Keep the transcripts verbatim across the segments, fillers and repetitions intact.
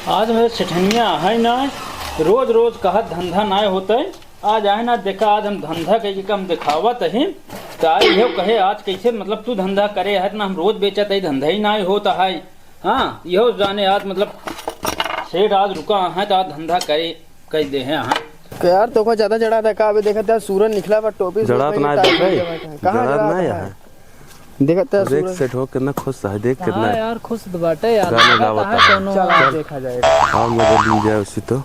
आज मेरे सेठनिया है ना, रोज रोज कहत धंधा नाय होतै। आज आए ना, देखा, आज हम धंधा कइके कम देखावत ही। त आज इहो कहे, आज कइसे, मतलब, तू धंधा करे है ना, हम रोज बेचत ही, धंधा ही नाय होत है। हाँ, इहो जाने आज, मतलब, सेठ आज रुका है, त आज धंधा करे, कइ दे हैं, हाँ। का यार, तोका ज्यादा जड़ा था का? अबे देखत है, सूरज निकला बा, टोपी से जड़ा तो ऊपर ना टाइट जाता है। करके बैठा है। कहाँ जड़ा जड़ा था है? है? देखत है देख सूरज। सेठ हो, कितना खुश है, देख कितना हाँ है। यार, खुश तो बाटे यार, गाना लागत गावत है है। कोनो चल, आज देखा जाएगा। आओ, मजा ली जाए उसी तो।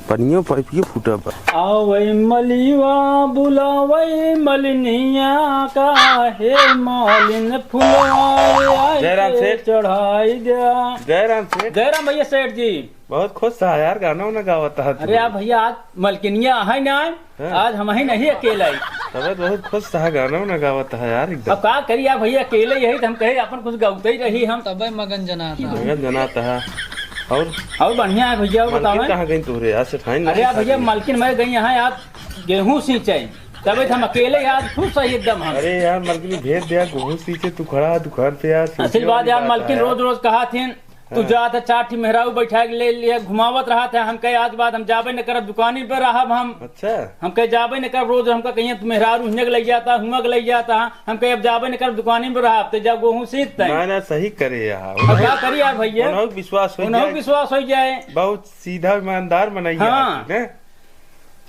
पनियो पाइपियो फूटा बा। आवै मलिवा बुलावै मलिनिया का, हे मालिन फुलवा आए जयराम के सेठ। चढ़ाई द्या। जयराम सेठ। जयराम भैया सेठ जी। बहुत खुश था यार, गाना वाना गावत था तू। अरे यार भैया, आज मलकिनिया है ना, हाँ। आज हम ही नहीं अकेला ही। तबे बहुत खुश था, गाना वाना गावत था यार एकदम। अब का करी यार भैया, अकेले यही तो हम कहे अपन कुछ गावते ही रही हम। तबे मगन जना था। मगन जना था। और? और बढ़िया है भैया, और मलकिन बतावे? कहाँ गई तोरे यार, सेठाइन अरे नहीं यार भैया, खाती। मलकिन मैं गई यहाँ यार गेहूँ सींचे, तबे तो हम अकेले यार खुश है एकदम हम। अरे यार मलकिन भेज दे यार, गेहूँ सींचे, तू खड़ा है दुकान पे यार, आशीर्वाद यार, मलकिन रोज रोज कहा थी, तू हाँ। जात है, चार ठी मेहरारू बैठा के ले लिया, घुमावत रहत है। हम कहे, आज बाद हम जाबे न करब, दुकानी पर रहब हम। अच्छा। हम कहे, जाबे न करब, रोज हमका कहिए, "तू मेहरारू हिंगे के लग जाता, हुआं के लग जाता।" हम कहे, "अब जाबे न करब, दुकानी पर रहब, तो जा गेहूँ सींच तैं।" ना, ना, सही करे यार। अब का करी यार भैया? उन्हों के विश्वास हो उन्हों के जाए। विश्वास हो जाए। बहुत सीधा ईमानदार मनई हाँ। आदमी ने।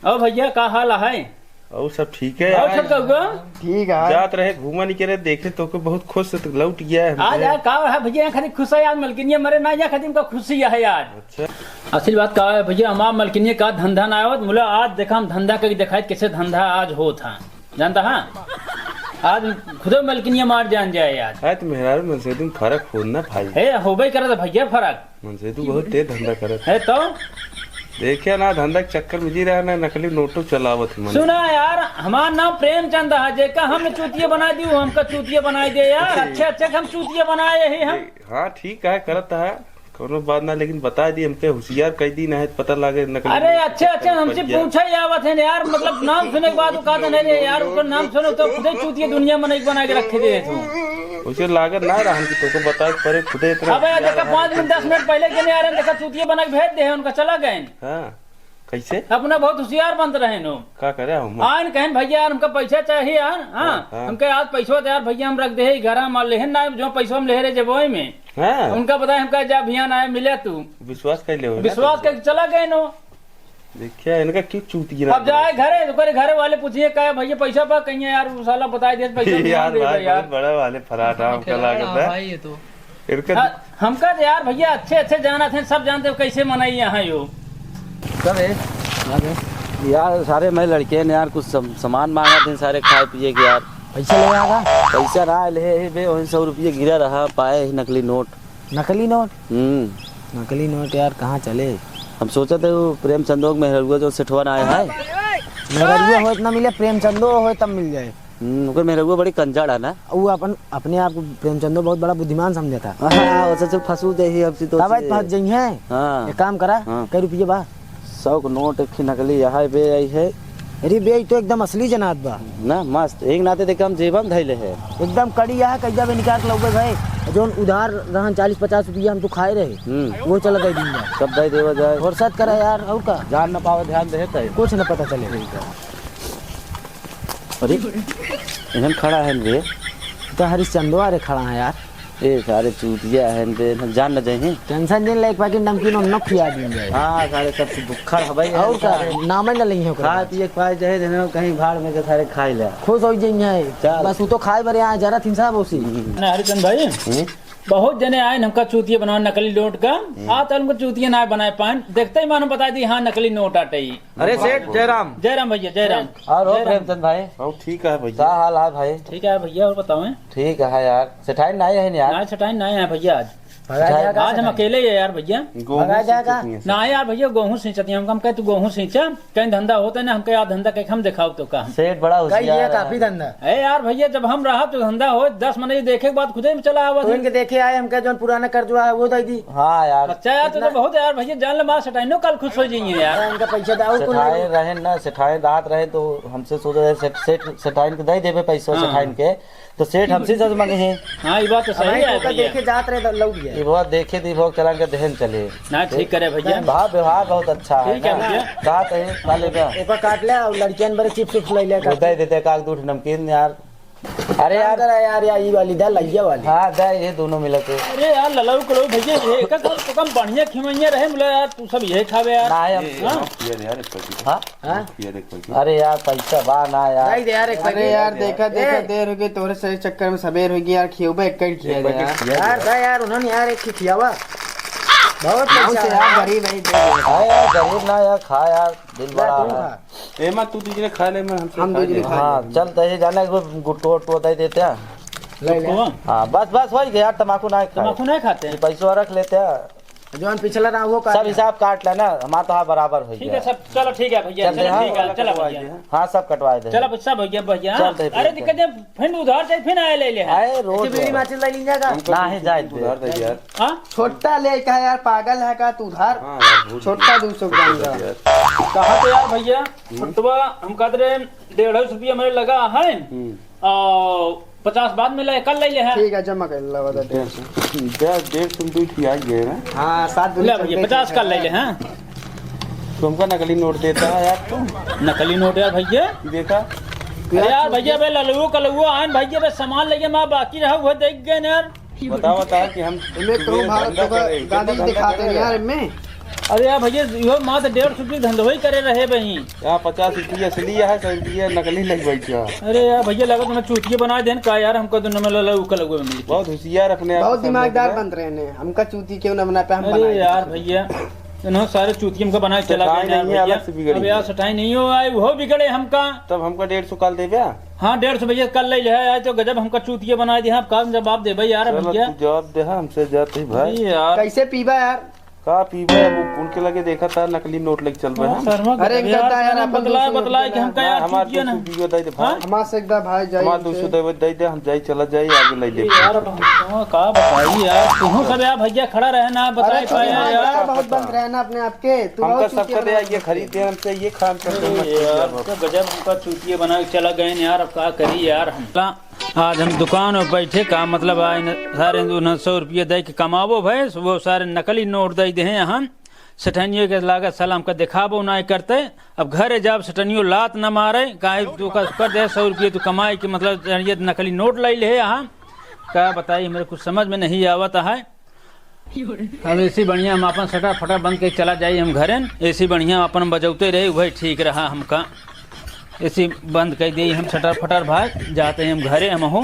और भैया, का हाल है? और सब ठीक है और यार। सब कहुआ? ठीक है। जात रहे घूमा निकरे, देखे तोके बहुत खुश है, तो लौट गया है आज हमके। यार का है भैया, यहाँ खाली खुश है यार, मलकिनिया मरे ना, यहाँ खाली हमका खुशी है यार। अच्छा। असल बात का है भैया, हमार मलकिनिया का धंधा ना आवत, मुला आज देखा हम धंधा करके दिखाई कैसे धंधा आज होत है, जानता है? आज खुदे मलकिनिया मार जान जाए यार। अरे तो मेहरारू मन से तुम फर्क हो ना भाई। हे, होबे करत है भैया फर्क। मन से तू बहुत तेज धंधा करत है तो? देखे ना, धंधा के चक्कर में जी रहा ना, नकली नोटो चलावत है मन। सुना यार, हमार नाम प्रेमचंद है, जेका हमने चूतिया बनाई दी, वो हमका चूतिया बनाई दे यार। अच्छे, अच्छे के हम चूतिया बनाए ही हम। हाँ, ठीक है, करत है, कोनो बात ना, लेकिन बता दी हमके, होशियार कई दिन है, पता लागे नकली अरे, नोट अच्छे, चक्कर अच्छे में हमसे पड़ जाए। पूछे ही आवत है यार, मतलब, नाम सुने के बाद वो कहते नहीं रे यार, ओकर नाम सुनो तो खुदे चूतिया दुनिया में नहीं बना के रखे दे तू। उसे लागत ना रहन कि तोको बताए के पड़े, खुदे इतना अबे, होशियार देखा, है। पाँच मिनट, दस मिनट पहले के नहीं आ रहे, देखा, चूतिया बना के भेज दे, उनका चला गए। हाँ, कैसे? अपना बहुत होशियार बनत रहे नो। का करे हम? आन कहन, "भैया यार, हमका पैसा चाहिए यार, हाँ, हाँ, हाँ। हमके आज पैसा दे यार, भैया, हम रख दे ही घर, हम लेहन ना, जो पैसा हम ले रहे जेबोई में।" हाँ। उनका बताए, हमका जा, "भैया ना आए, मिले तू।" विश्वास कर ले, विश्वास करके चला गए नो। देखिए, इनका क्यों चूतिया अब जाए घरे, ओकरे घरे वाले पूछिए, "का भैया पैसा पा?" कहिए, "यार, वो साला बताए दे, पैसा नहीं यार, दे भाई, यार।" बहुत बड़ा वाले फराटा हमका खिलाड़ा लागत है। भाई, ये तो। इनका हाँ, हमका तो यार भैया अच्छे, अच्छे जानत हैं, सब जानते हो कैसे मनई यहाँ यो। सब है। यार, सारे मैं लड़के ने यार, कुछ सम-, सामान मांगा थे सारे खाए पिए के यार। पैसा ले आगा? पैसा ना ले, बे, वही सौ रुपये गिरा रहा, पाए ही नकली नोट। नकली नोट? हम्म। नकली नोट यार, कहाँ चले? हम सोचत है वो प्रेमचंदो के मेहररुआ जो सेठवा ना आया है। मेहररुआ होत ना मिले, प्रेमचंदो होत तब मिल जाए। हम्म, ओकर मेहररुआ बड़ी कंजड़ है ना? वो अपन, अपने आप को प्रेमचंदो बहुत बड़ा बुद्धिमान समझता। हाँ, वैसे से फंसू जाही अब से तो तब से। फंस जाई है। हाँ। एक काम करा, हाँ। कै रुपये बा? सौ के नोट एक ठे नकली यहाँ बे आई है। अरे बे, ई तो एकदम असली जनात बा। ना, मस्त। एक नाते देख हम जेबम धइले है। एकदम कड़ी यहाँ, कैदा बे निकाल के लौबे भाई। जौन उधार रहन चालीस पचास रुपया हम तो खाए रहे, हम्म। वो चला दे दिन में। सब दे देवा जाए। फुर्सत करा यार, और का? जान न पावे, ध्यान दे तय। कुछ न पता चले। ठीक है। अरे, इन्हन खड़ा है बे। तो हरिश्चंदवा रे खड़ा है यार। ए, सारे चूतिया हैं बे, जान न जाए हैं। टेंशन जिन ले, एक पैकेट नमकीन उन्नो खिया दिन जाए। हाँ, सारे सब भुक्खड़ हवाई और का, सारे। नाम ही न लेंगे ओकरा। खाए पिए के पाए चाहे देने कहीं भाड़ में के सारे खाए ले। खुश हो जाइए। चल। बस वो तो खाए बरे आए, जरा थिन साहब उसी। हम्म। ना हरिचंद भाई, हम्म? बहुत जने आए हमका चूतिया बनावे नकली नोट का। हम्म। आ तो हमको चूतिया ना बनाए पाए। देखते ही मानो बता दी, हाँ, नकली नोट आटे ही। अरे सेठ जयराम। जयराम भैया, जयराम। और हो जयराम। प्रेमचंद भाई? हाँ, ठीक है भैया। का हाल है भाई? ठीक है भैया, और बताओ। ठीक है यार, सेठाइन नाई है यार। नाई सेठाइन नाई है भैया आज। भगा सेठाइन जाएगा आज हम सेठाइन। अकेले ही है यार भैया। गोहूं भगा जाएगा। सींचती हैं सब। ना यार भैया, गोहूं सींचती हैं। हम, हम कहे तू गोहूं सींचा, कहीं धंधा होता है ना, हमके यार धंधा कहीं हम दिखाओ तो का हम। सेठ बड़ा कहीं होशियार ये है काफी भैया। धंधा। ए यार भैया, जब हम रहा तो धंधा हो, दस मने देखे के बाद खुदे में चला आवा तो था। इनके देखे आए, हमके जौन पुराना कर्जवा है वो दे दी। हाँ यार। अच्छा यार, तो, इतना तो बहुत यार भैया, जान ले मार सेठाइनो कल खुश हो जाइए यार। हाँ, इनका पैसा दे, और कुल सेठाए नहीं। रहे ना, सेठाए दांत रहे तो हमसे सोचा जाए सेठ, सेठ, सेठाइन के दे देबे पैसा हाँ। सेठाइन के। तो सेठ हमसे जज मांगे हैं। हाँ, ये बात तो अब सही भाई, है तो का भैया। देखे जात रहे तो लौट गया। ई बहुत देखे दी, बहुत चला के दहन चले। ना, ठीक करे भैया। भाव व्यवहार बहुत अच्छा है ठीक है ना? भैया। कहा कहीं खा ले क्या? ओका काट ले और लड़कियन बर चिप्स उप्स ले ले वो का। दे देते का, दूध नमकीन यार। अरे यार। करा यार, या ई वाली दे, लइया वाली। हाँ, दे, ये दोनों मिला के। अरे यार, ललऊ कलऊ भैया, ये का कम से कम बढ़िया खिमैया रहे, बोला यार, तू सब ये खावे यार। ना, हम ये हाँ? पिया दे यार, एक पैकेट। हाँ? हाँ? पिया दे एक पैकेट। अरे यार, पैसा बा ना यार। नहीं दे यार, एक अरे पैकेट। यार, देखा, देखा, ए। देर हो गई, तोरे से चक्कर में सबेर हो गया यार, खियोबे एक ही खिया एक दे पैकेट यार। खिया दे। यार, दे यार, उन्होंने यार एक ही खियावा। बहुत नाम पैसा से है। यार, गरीब है, दे दे। हाँ यार, गरीब ना यार, खा यार, दिल ले, बड़ा तू है। खा। ए माँ, तू दीजिए, खा ले, मैं हमसे हम खा दीजिए, ले। खा हाँ, ले। चल, तो ये जाना है, कोई गुट्टो उट्टो दे देते हैं। ले, ले। गुट्टो? हाँ, बस, बस, वही यार, तमाकू ना खाए। तमाकू नहीं खाते हैं? ये पैसवा रख लेते हैं। जौन पिछला रहा, वो काट सब ले। हिसाब काट लेना, हमारा तो हाँ बराबर हो ठीक है, गया। सब, चलो, ठीक है भैया, चल चलो, दे, हाँ। ठीक है, चलो भैया। हाँ, सब कटवा दे। चलो, सब हो गया भैया। चल दे, अरे, चल। दिक्कत है, फिर उधार से फिर आए ले ले हैं। अरे, रोज अच्छा, बीड़ी उधार। माचिस ले लीजिएगा। हमका नाहीं, जाए दे। उधार दे यार। हाँ? छोटा ले का यार, पागल है का तू उधार? हाँ यार, भूल छोटा गया। दो सौ ग्राम का। यार। कहा तो यार भैया, हम्म। छोटवा हम कहते रहे, डेढ़ सौ रुपया मेरे लगा है। हम्म। और पचास बाद में ले, कल ले ले हैं। ठीक है, जमा कर लो, बता दे। डेढ़ सौ। दे, डेढ़ सौ में दो ठिया गए ना। हाँ, सात दूनी ले भैया, चौबीस पचास कल ले ले हैं। तुमका नकली नोट देता है यार तू। नकली नोट यार भैया। देखा। अरे यार भैया, बे ललुओ कलुओ आन भैया, बे सामान लेके मैं बाकी रहा, वो देख गए ना यार। बताओ, बताओ कि हम इनमें तो तुम्हें भारत धंधा को करे, गाड़ी धंधा दिखाते करे। हैं यार, इनमें। अरे यार भैया, यो मात्र डेढ़ सौ रुपये धंधो ही करे रहे बही। यहाँ पचास रुपया असली है, सौ रुपया नकली लग बैठा। अरे यार भैया, लगा तुम्हें चूतिया बना देन का यार, हमको दोनों में लला उकल हुए मिल के। बहुत होशियार अपने आप बहुत को समझ दिमागदार रहे हैं। बन रहे हैं, हमका चूती क्यों ना बना पे हम अरे बनाए। यार भैया, इन्हों सारे चूतिया हमका बना के चला सेठाई गए यार नहीं है, भैया। अलग से बिगड़ी अब यार है। सेठाई नहीं हो आए, वो बिगड़े हमका। तब हमका डेढ़ सौ काल देबे? हाँ, डेढ़ सौ भैया, कल ले ले, आज तो गजब हमका चूतिया बना दिया, अब का जवाब देबे यार चलो, भैया? तू जवाब दे, हाँ, हमसे जाते ही भाई। अरे यार। कैसे पीबा यार? का पीबे? अब उनके लगे देखा था, नकली नोट लेके चल रहे हाँ, हैं। शर्मा अरे, गजब इनका यार, दाया शर्मा ना, अपन बतलाए, दो सौ बतलाए कि रुपया हमका ना, यार हमार चूतिया दो सौ ना। रुपया दे दे, हाँ? भाई। हमार से एक बार भाई जाई हमार उनसे। दो सौ दे दे, हम जाई, चला जाई, आगे ले अरे लेके। यार, अब हम का बताई यार, तू सब यार भैया खड़ा रहे ना, अरे, बताए छोटे पाए भाई यार। यार, बहुत बन रहे हैं ना अपने आप के, तू हमका और सबका चूतिया दे, बना आइए, के। खरीद दे हमसे, ये खान कर दे, अरे मत यार, कीजिए अब। तो गजब हमका चूतिया बना के चला गए यार, अब का करी यार हम। आज हम दुकान में बैठे का मतलब, आए न, सारे उन्हें सौ रुपया दे के कमाबो भैंस, वो सारे नकली नोट दे दे हैं हम। सेठनियो के लागत साला हमका देखाबो ना करते। अब घरे जाब, सेठनियो लात न मारे, काहे तू का कर दे सौ रुपया तू कमाए के मतलब ये नकली नोट लाई ले यहाँ। का बताई, हमरे कुछ समझ में नहीं आवत है। अब ऐसी बढ़िया हम अपन सटर फटर बंद के चला जाई हम घरे, ऐसी बढ़िया अपन बजौते रहे, वही ठीक रहा हमका। ऐसी बंद कर दी हम सटर फटर भाई, जाते हैं हम घरे हम हो।